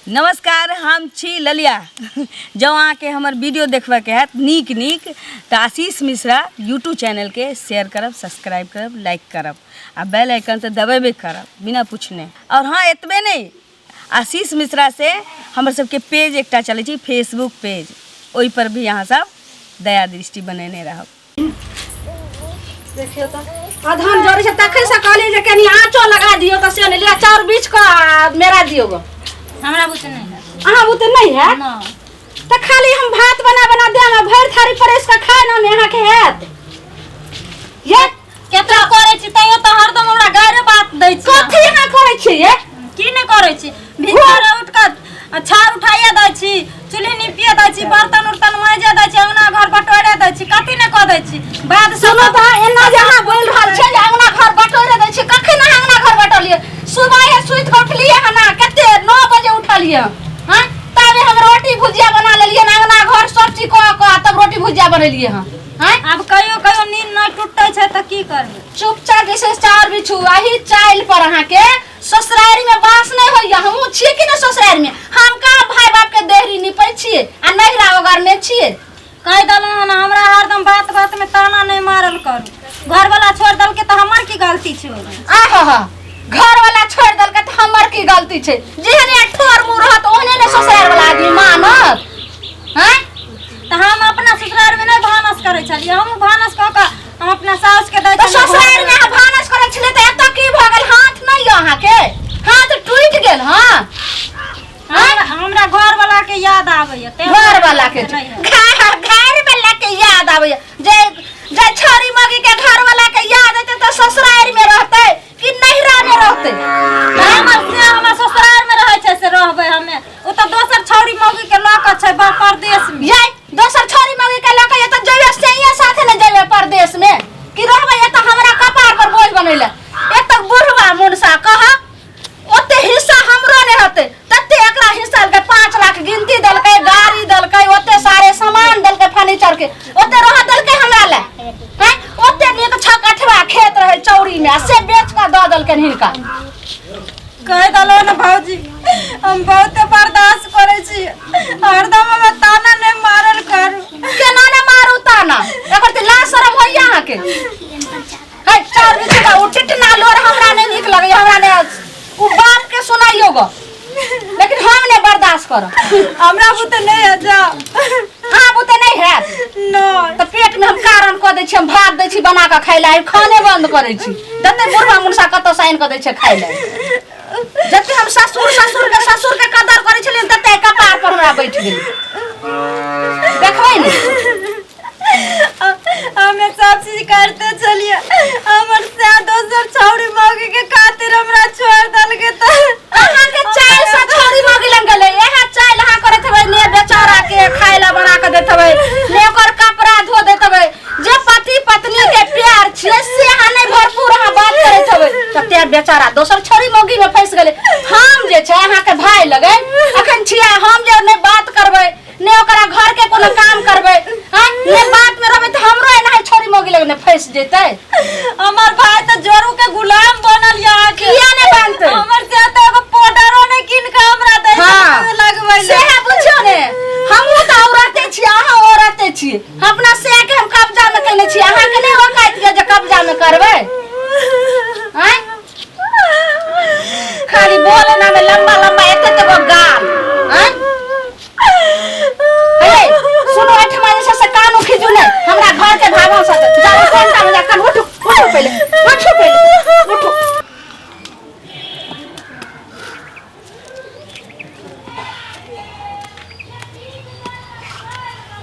नमस्कार, हम छी ललिया। जँ अहाँके हमर वीडियो देखबऽके हैत नीक नीक तऽ आशीष मिश्रा यूट्यूब चैनलके शेयर करब, सब्सक्राइब करब, लाइक करब आ बेल आइकन तऽ दबेबे करब बिना पूछने। आओर हँ, एतबे नहि, आशीष मिश्रा से हमर सबके पेज एकटा चलै छै फेसबुक पेज, ओहिपर भी अहाँ सब दया दृष्टि बनेने रहब। देखियौ तऽ अधन जरै छै तखन से कहलियै जे कनि आँचो लगा दियौ तऽ से नहि लिअ, चाउर बीछ कऽ आ मेरा दियौ गऽ। हमरा बुते नहि हैत। अहाँ बुते नहि हैत? नहि। तऽ खाली हम भात बना बना देब आ भरि थारी परसि कऽ खाय ने अहाँके हैत ये? केतना करै छी तैयो तऽ हरदम हमरा गारि बात दै छी। कथी अहाँ करै छियै ये? की नहि करै छी? भिनसरे उठि कऽ छाउर उठाइए दै छी, चूल्हि निपिए दै छी, बर्तन उर्तन माँजि दै छी, अङ्गना घर बटोरे दै छी, कथी नहि कऽ दै छी। बाद सुनू तऽ, एना जे अहाँ बोलि रहल छियै जे अङ्गना घर बटोरे दै छी, कखन अहाँ अङ्गना घर बटोलियै? सुबहे सुति कऽ उठलियै हन, कते 9 बजे उठलियै हँ, तबे हम रोटी भुजिया बना लेलियै हन, अङ्गना घर सब चीज कऽ कऽ तब रोटी भुजिया बनेलियै हँ। आँय? आब कहियो कहियो नींद नहि टूटै छै तऽ की करबै? चुपचाप जे छै चाउर बिछू। अही चाइल पर अहाँके ससुरारि में बास नहीं होइया। हमहूँ छियै कि ने ससुरारि में? हम कहाँ भाई बाप के देहरी निपै छियै आ नैहरा ओगरने छियै? कहि देलहुँ हन, हमरा हरदम बात बात में ताना नहि मारल करू। घरवाला छोड़ि देलकै तऽ हमर की गलती छै ओहिमे? आहा, घर वाला छोड़ि देलकै तऽ हमर की गलती छै? जेहने ठोर मुँह रहत ओहने ने ससुरारि वाला आदमी मानत। हैं? तऽ हम अपना ससुरारि में नहि भानस करै छलियै, हमहूँ भानस कऽ कऽ हम अपना साउस के दै तऽ छलियै। ससुरारि में अहाँ भानस करै छलियै तऽ एतऽ की भऽ गेल? हाथ नहि यऽ अहाँके? हाथ टूटि गेल? हँ, हमरा घर वाला के याद आबैया। घर वाला के नहि है। घर वाला के याद आबैया। जे जे छोरी मगी के घर वाला के याद एतै तऽ ससुरारि में रहतै कि नैहरा में रहतै? हमर से हमर ससुराल में रहै छै से रहबै हमे। ओ तऽ दोसर छौड़ी मौगी के लऽ कऽ छै परदेश में। ये दोसर छौड़ी मौगी के लऽ कऽ एतऽ जइबे, सैया साथे ने जइबे परदेश में कि रहबै एतऽ हमरा कपार पर बोझ बनैले? एक तऽ बुढ़वा मुनसा कह ओते हिस्सा हमरो नहि होते तते एकरा हिस्सा देलकै, 5 लाख गिनती देलकै, गाड़ी देलकै, ओते सारे सामान देलकै फर्नीचर के, ओते रह देलकै हमरा ले। हैं, ओते नीक 6 कठवा खेत रहे चौरी में आ से बेच कऽ दऽ देलकनि हिनका। कहि देलहुँ ने भौजी, हम बहुते बर्दाश्त करै छी, हरदम हमरा ताना नहि मारल करू। केना ने मारू ताना? एकर तऽ लाज शरम होइया अहाँके? है चार बिछू का ओ टिटना लोर हमरा नहीं नीक लगैया, हमरा नहीं उ बाप के सुनाइयो गो, लेकिन हम नहीं बर्दाश्त करब। हमरा बुते नहीं है, जा। अहाँ बुते नहीं हैत? नहीं। तऽ पेट में हम कारण कऽ दै छी, हम भात दै छी बना कऽ खाइ लए, खाने बंद करै छी। जते बुढ़वा मुनसा कतौ से आनि कऽ दै छै खाइ लए। जते हम ससुर ससुर के ससुर के कदर करै छलियै तते कपार पर हमरा बैठ गेलै। देखबै ने। हमें सब चीज करते चलिए, हमर से दोसर छौड़ी मौगी के खातिर हमरा छोड़ देलके। तऽ अहाँ के चाइल से छौड़ी मौगी लग गेलै। इएह चाइल अहाँ करैत हेबै ने, बेचारा के खाय लए बना के दैत हेबै ने, ओकर कपड़ा धो दैत हेबै। जे पति पत्नी के प्यार छियै से अहाँ नहि भरपूर अहाँ बात करैत हेबै तते बेचारा दोसर छौड़ी मौगी में फंसि गेलै। हम जे छै अहाँके भाय लगै अखन छियै, हम जे नहि बात करबै ने, ओकरा घर के कोनो काम करबै, हाँ ने बात में रहबै तऽ हमरो एना छोरी मौगी लग ने फंसि जेतै। हमर भाई तऽ जोरू के गुलाम बनल या अहाँके। किया ने बनतै? हमर से तऽ एगो पाउडरो नहि कीन के हमरा दै हाँ। लगबै ले। सेहे बुझियौ ने, हमहूँ तऽ औरते छियै, अहाँ औरते छियै। अपना से के हम कब्जा में केने छियै, अहाँके नहि औकात यऽ जे कब्जा में करबै। आँय, खाली बोले ना में लंबा लंबा एते एते गो गाल। आँय, हे सुनो, एठमा जे छै से कान खींचू ने हमरा घर के भागो से जाओ कोन में जा कान। उठू, उठू पहिले, उठू पहिले, उठू।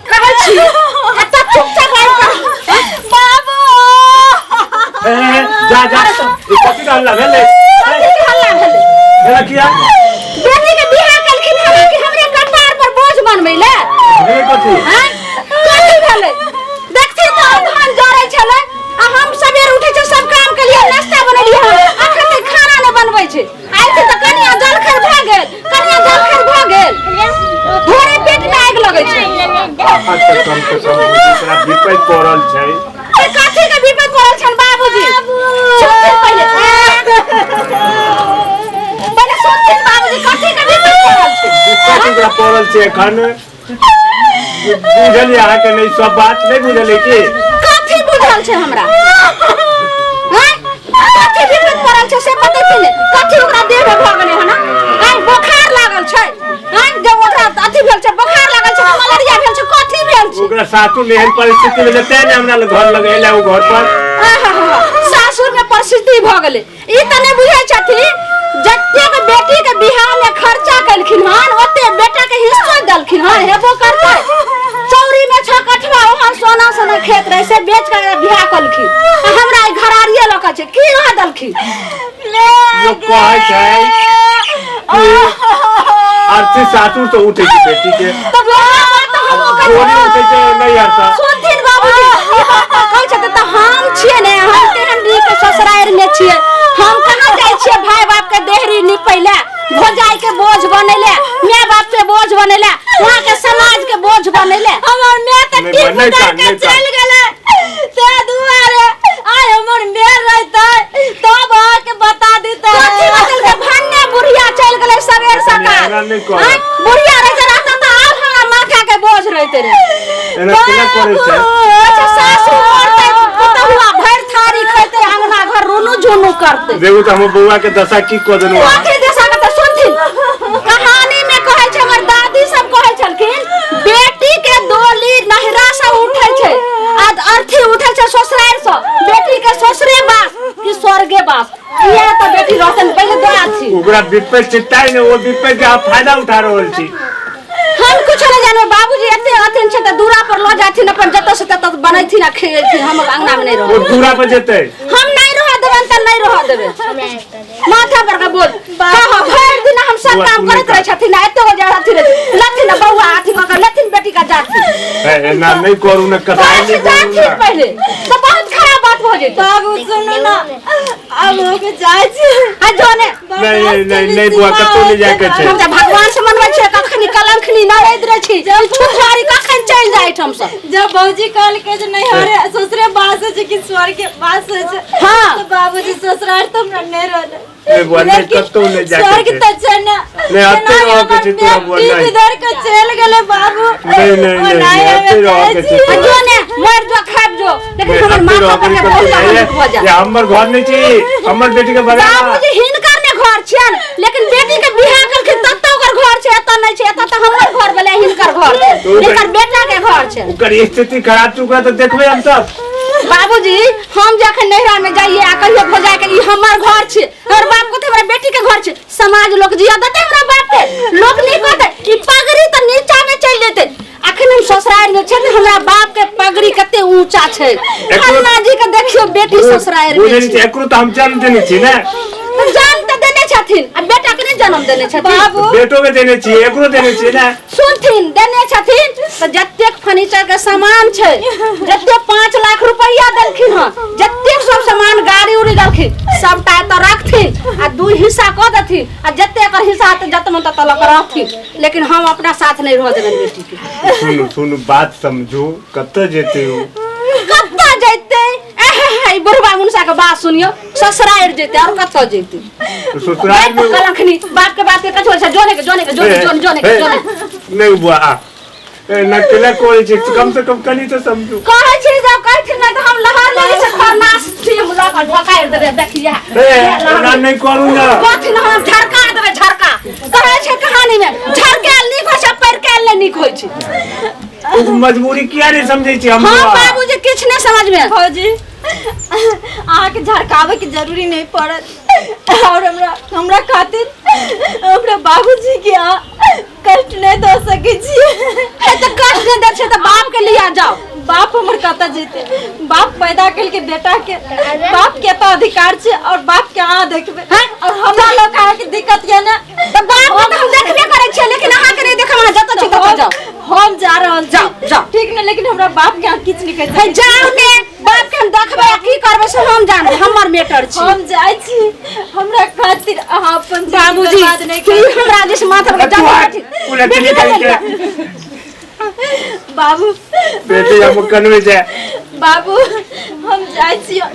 कहै छी एतऽ चुपचाप आबि कऽ। बाबू। ए, जा जा, ई कथी के हल्ला भेलै? कथी के हल्ला भेलै? भेलै किया? बेटी के बियाह केलखिन हन कि हमरे कपार पर बोझ बनबै ले? भेलै कथी? हैं? कथी भेलै? देखथिन तऽ धान जरै छलै आ हम सबेर उठै छै, सब काम के लिए नाश्ता बनेलियै हन, अखन तक खाना नहि बनबै छै। आइ तऽ कनिया जलखै भऽ गेल, कनिया जलखै भऽ गेल, भोरे पेट में आगि लगै छै। अहाँ तऽ कम से कम ओकरा विपैत पड़ल छै। तऽ कथी के विपद पड़ल छनि बाबूजी? सुनथिन पहिले, पहिले सुनथिन बाबूजी, कथी के विपद पड़ल छै? रहल छी एखन बुझल अहाँके नहि सब बात नहि बुझल है की कथी बुझल छै हमरा हैं? कथी विपद पड़ल छै से बतेथिन ने कथी ओकरा देह में भऽ गेलै हन हैं बोखार लागल छै हैं जब ओकरा अथी भेल छै बोखार लागल छै मलेरिया भेल छै कथी भेल छै ओकरा सासुर में एहन परिस्थिति में तें ने हमरा लग घर लगेला ओ घर पर आहा, सासुर में परिस्थिति भऽ गेलै ई तऽ नहि बुझै छथिन जतेक बेटी के बियाह में खर्चा केलखिन हन ओते बेटा के हिस्सो देलखिन हन हेबो करतै चौरी में छह कठवा ओहन सोना सोना खेत रहे से बेच कर बियाह केलखिन आ हमरा ई घरारिये लऽ कऽ छै की रह देलखिन लोक कहै छै कि अर्थी सासुर से उठै छै बेटी के तऽ वएह बात तऽ हमहूँ कहै गोली उठै छै नैहर से सुनथिन बाबूजी ई बात तऽ कहै छथिन तऽ हम छियै ने हम केहन नीक ससुरारि मे छियै हम कहाँ जाइ छियै भाय बाप के देहरी निपै लए भौजाई के बोझ बनै लए माय बाप के बोझ बनै लए वहाँ के समाज के बोझ बनै लए हमर माय तऽ नहि टीप नहि उतार कान, के नहि कान। चलि गेलै ते दुआरे आइ हमर माय रहितै तब अहाँके बता दितै कथी बदल के भन्ने बुढ़िया चलि गेलै सबेर सकाल एना नहि कहब। आँय, बुढ़िया रहिते रहता तऽ आब हमरा माथा के बोझ रहिते रहे एना केना करै छै अच्छा सासु मरतै पुतहुआ भरि थारी खैतै अंगना घर रुनु झुनु करतै देखू तऽ हमर बौआ के दशा की कऽ देलहुँ अहाँ। कथी दशा के तऽ सुनथिन कहानी में कहै छै हमर दादी सब कहै छलखिन बेटी के डोली नहिरा से उठै छै आ अर्थी उठै छै ससुरारि से बेटी के ससुरे बास कि स्वर्गे बास इएह तऽ बेटी रहतन पहिले दो थी ओकरा विपैत छै ताहि ने ओ विपैत के अहाँ फायदा उठा रहल छी हम कुछ नहीं जाने बाबूजी एते अथिन छै तऽ दूरा पर लऽ जाथिन अपन जतऽ से ततऽ बनैथिन आ खेथिन हम अंगना में नहीं ओ रहब दूरा पर जेतै हम नहीं रह देबनि तऽ नहीं रह देबै माथा पर के बोल कह भरि दिन हम सब बौआ, काम तू नहि करैत रहै छथिन आ एते हो जा अथी रहै लथिन आ बौआ अथी कऽ के लथिन बेटी का जाथिन ए, एना नहि करू ने कसाई नहि करू जाथिन ने पहिले तऽ बहुत खराब बात भऽ जेतै बाबू सुनू ना आब होके जाइ छी आ जो ने नहीं नहीं नहीं नहीं बुआ कतौ नहि जाके छै हम तऽ भगवान से मनबै छियै कखनी कलंखनी नहि रहैत रहै छी छुछारी कखन चलि जाइ हम सब जब बाबूजी कहलकै जे नहीं हरे ससुरे बास होइ छै कि स्वर्ग के बास होइ छै हाँ। तऽ बाबूजी ससुराल तऽ हमरा नहि रहलै नहीं बुआ नहीं लेकिन कतौ नहि जाके स्वर्ग छै तऽ छै ना नहीं, एते जेना रहऽ के छै हमर तोरा बुआ, बेटी नहीं। बिधर के चलि गेलै बाबू नहीं, नहीं, नहीं, ओनाही नहीं, हमे एते रहऽ के जाइ छै छी। आ जो ने मर जो खाब जो लेकिन हमर माथा पर के बहुत तकलीफ भऽ ये जाए हमर घर नहीं छी हमर बेटी के बना बाबूजी हिनकर ने घर छियन लेकिन बेटी के बियाह केलखिन तब तऽ ओकर घर छै एतऽ नहि छै एतऽ तऽ हमर घर भेलै हिनकर घर छै तो ओकर- हिनकर बेटा के घर छै ओकर स्थिति खराब छै ओकरा तऽ देखबै हम सब बाबूजी हम जखन नैहरा में जाइए आ कहियो भौजाई के ई हमर घर छै हमर बाप को हमरा बेटी के घर छै समाज लोग जिया देते हमरा बाप के लोग नहीं कहते ई पगड़ी तऽ नीचा में चलि जेते अखन हम ससुराल में छै हमरा बाप के पगड़ी कते ऊंचा छै फल्ला जी के देखियो बेटी ससुराल में बुझै छै छी एकरो तऽ हम जन्म देने छी ने तऽ जन्म तऽ देने छथिन आ बेटा के नहि जन्म देने छथिन बाबू बेटो के देने छी एकरो देने छी ने सुनथिन देने छथिन तऽ जतेक फर्नीचर के सामान छै जतेक 5 लाख रुपया देलखिन हँ जतेक सब सामान गाड़ी उड़ी देलखिन सबटा एतऽ रखथिन आ दू हिस्सा कऽ देथिन आ जतेक एकर हिस्सा हेतै जत मन तत लऽ कऽ रहथिन लेकिन हम अपना साथ नहि रहऽ देबनि बेटी के सुनू सुनू बात समझू कतऽ जेतै ओ कतऽ जैतै एहे ई बुढ़बा मुनसा के बात सुनियो ससुरारि जैतै और कतऽ जैतै ससुराल में कलंखनी बाप के बात के कछो छै जोने के जोने के जोने जोने जोने के जोने नहीं बुआ ए, ना केला करै छै कम से कम कनी तऽ समझू कहै छी जब कहथिन नहि तऽ हम लहर लगै छै खरनास छी हम लऽ कऽ ढकारि देबै देखिया ए एना नहि करू ना कहथिन हम झरका देबै झरका कहै छै कहानी मे झरकायल नीक होइ छै परकायल नहि नीक होइ छै ओ मजबूरी किया नहीं समझै छी हम हाँ बुआ? बाबूजी किछु नहि समझमे भौजी अहाँके झड़काबैके जरूरी नहि पड़त और हमरा हमरा खातिर हमरा बाबूजी के अहाँ कष्ट नहि दऽ सकै छियै हे तऽ कष्ट नहि दै छै तऽ बाप के लिया जाओ बाप हमर कतऽ जेतै बाप पैदा केलकै बेटा के बाप के तऽ अधिकार छै और बाप के अहाँ देखबै हैं? और हमरा लोग अहाँके दिक्कत यऽ ने तऽ बाप के तऽ हम देखबे करै छियै लेकिन अहाँके नहि देखब अहाँ जतऽ छी ततऽ जाओ हम जा रहल छी जाओ, जाओ। ठीक ने लेकिन हमरा बाप के अहाँ किछु नहि कहि हे सकै छी। जाओ ने बाप के हम देखबै आ की करबै से हम जानबै हमर मैटर छी हम जाइ छी हमरा खातिर अहाँ अपन जिंदगी बाबूजी बर्बाद नहि की करू। हमरा जे माथा पर तू जाओ हट, उलट बेटी निकल के के बाबू बेटी हम कनवे छै बाबू हम जाइ छियै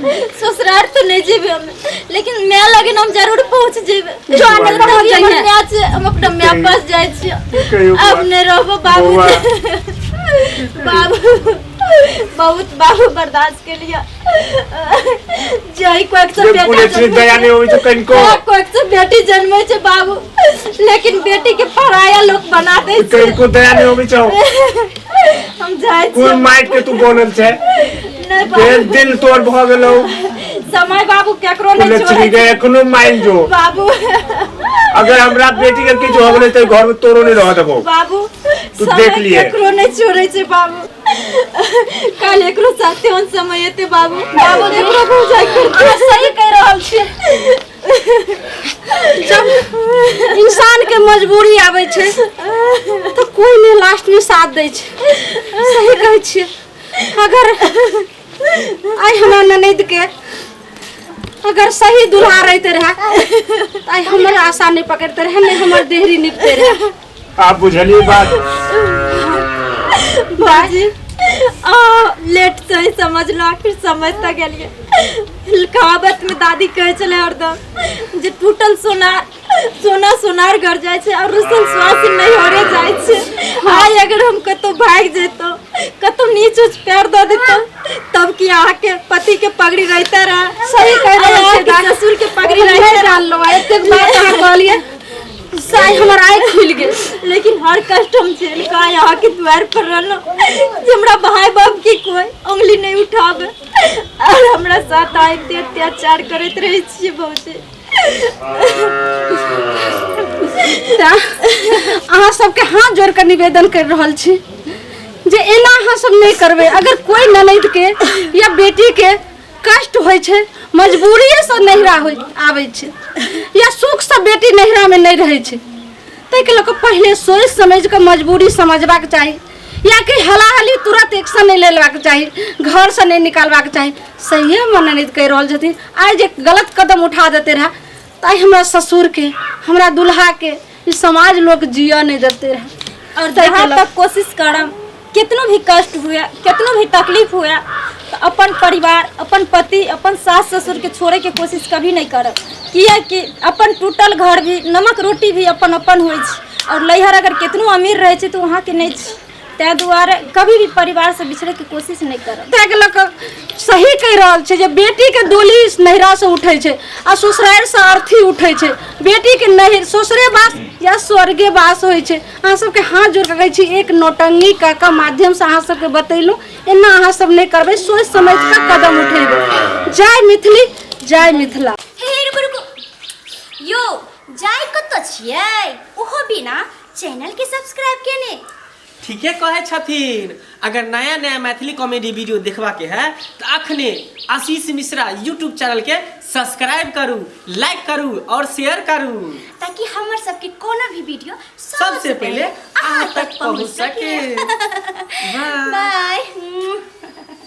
ससुराल तऽ नहि जेबै हम, लेकिन माय लगिन हम जरूर पहुँच जेबै। जो नहि पहुँच हमर जइहे। माय छै, हम अपना माय पास जाइ छियै। कहियो अब नहि रहबो बाबू। बौआ। बाबू बहुत बाबू बर्दाश्त के लिए जय कोक से जे बेटा पुलिस जन्मै दया नहि होइ छै कनिको। हाँ, कोक से बेटी जन्मै छै बाबू, लेकिन बेटी के पराया लोग बना दै छै। कनिको दया नहि होबै छौ। हम जाइ कोन छियै। माटि के तू बनल छै? नहि फेर बाबू, दिल तोड़ भऽ गेलौ। समय बाबू केकरो नहि लक्ष्मी छोड़ै के छै। एखनो मान जो, बाबू अगर हमरा बेटी के किछु हो गेलै तऽ घर में तोरो नहि रह देबौ। बाबू तू समय देख लिए। केकरो नहि छोड़ै छै बाबू, काल एकरो साथे ओहन समय एते बाबू। बाबू एकरो भौजाइ करते। अहाँ सही कहि रहल छियै। जब इंसान के मजबूरी आबै छै तऽ कोई नहि लास्ट में साथ दै छै। सही कहै छियै। अगर आइ हमरा ननैद के अगर सही दुल्हा रहते रहे तऽ आइ हमर आशा नहि पकड़ते रहे, नहि हमर देहरी निपते रहे। आप बुझलिए बात बाजी? आ लेट सही समझलो, आखिर समझ तक गेलिए। कहावत में दादी कहै छलै हरदम जे टूटल सोना सोना सोनार घर जाइ छै और रुसल श्वास नैहरे जाइ छै। आइ अगर हम कतौ भागि जैतौं, कतौ नीच उच पैर दऽ देतौं, तब की अहाँके पति के पगड़ी रहिते रहे? सही कहि रहल आइ छियै अहाँके दादी। ससुर के पगड़ी नहि रहिते रहे? जानलहुँ। आइ एतेक बात अहाँ कहलियै से आइ हमर आँखि खुलि गेल। लेकिन हर कष्ट हम झेल कऽ आइ अहाँके द्वार पर रहलहुँ जे हमरा भाय बाप के कोई उंगली नहीं उठावे, और हमरा साथ आइ एते अत्याचार करैत रहै छियै भौजी। तऽ अहाँ सबके हाथ जोड़ कऽ निवेदन करि रहल छी जे एना अहाँ सब नहि करबै। अगर कोई ननैद के या बेटी के कष्ट होइ छै, मजबूरिएसँ नैहरा होइ आबै छै या सुखसँ बेटी नैहरामे नहि रहै छै, ताहिके लऽ कऽ पहिले सोचि समझि कऽ मजबूरी समझबाक चाही, या कि हलाहली तुरंत एक्शन नहि लेबाक चाही, घरसँ नहि निकालबाक चाही। सहिए हमर ननैद कहि रहल छथिन। आइ जे गलत कदम उठा देते रहए तऽ आइ हमरा ससुरके, हमरा दुल्हाके ई समाज लोक जियऽ नहि देते रहए। और ताहिके जहाँ लऽ तक कोशिश करब, कितनो भी कष्ट हुए, कितनो भी तकलीफ हुए, तऽ अपन परिवार, अपन पति, अपन सास ससुर के छोड़े के कोशिश कभी नहीं करब, किएकि अपन टूटल घर भी नमक रोटी भी अपन अपन होइ छै, और नैहर अगर कितनो अमीर रहै छै तऽ वहाँके नहि छै। ताहि दुआरे कभी भी परिवार से बिछड़े के कोशिश नहीं करब। ताहिके लऽ कऽ सही कहि रहल छै जे बेटीके डोली नैहरासँ उठै छै आ ससुरारिसँ अर्थी उठै छै। बेटीके नैहर ससुरे वास या स्वर्गे वास होइ छै। अहाँ सबके हाथ जोड़ कऽ कहै छी, एक नौटंगी कऽ कऽ माध्यमसँ अहाँ सबके बतेलहुँ, एना अहाँ सब नहि करबै, सोचि समझि कऽ कदम उठेबै। जय मिथिली, जय मिथिला। हे हे, रुकू रुकू यौ, जाय कतऽ छियै ओहो बिना चैनल के सब्सक्राइब केने? ठीके कहै छथिन। अगर नया नया मैथिली कॉमेडी वीडियो देखबाके है तऽ अखने आशीष मिश्रा यूट्यूब चैनल के सब्सक्राइब करू, लाइक करू और शेयर करू, ताकि हमर सबके कोनो भी वीडियो सबसे पहले अहाँ तक पहुँच सके। बाय। बाय।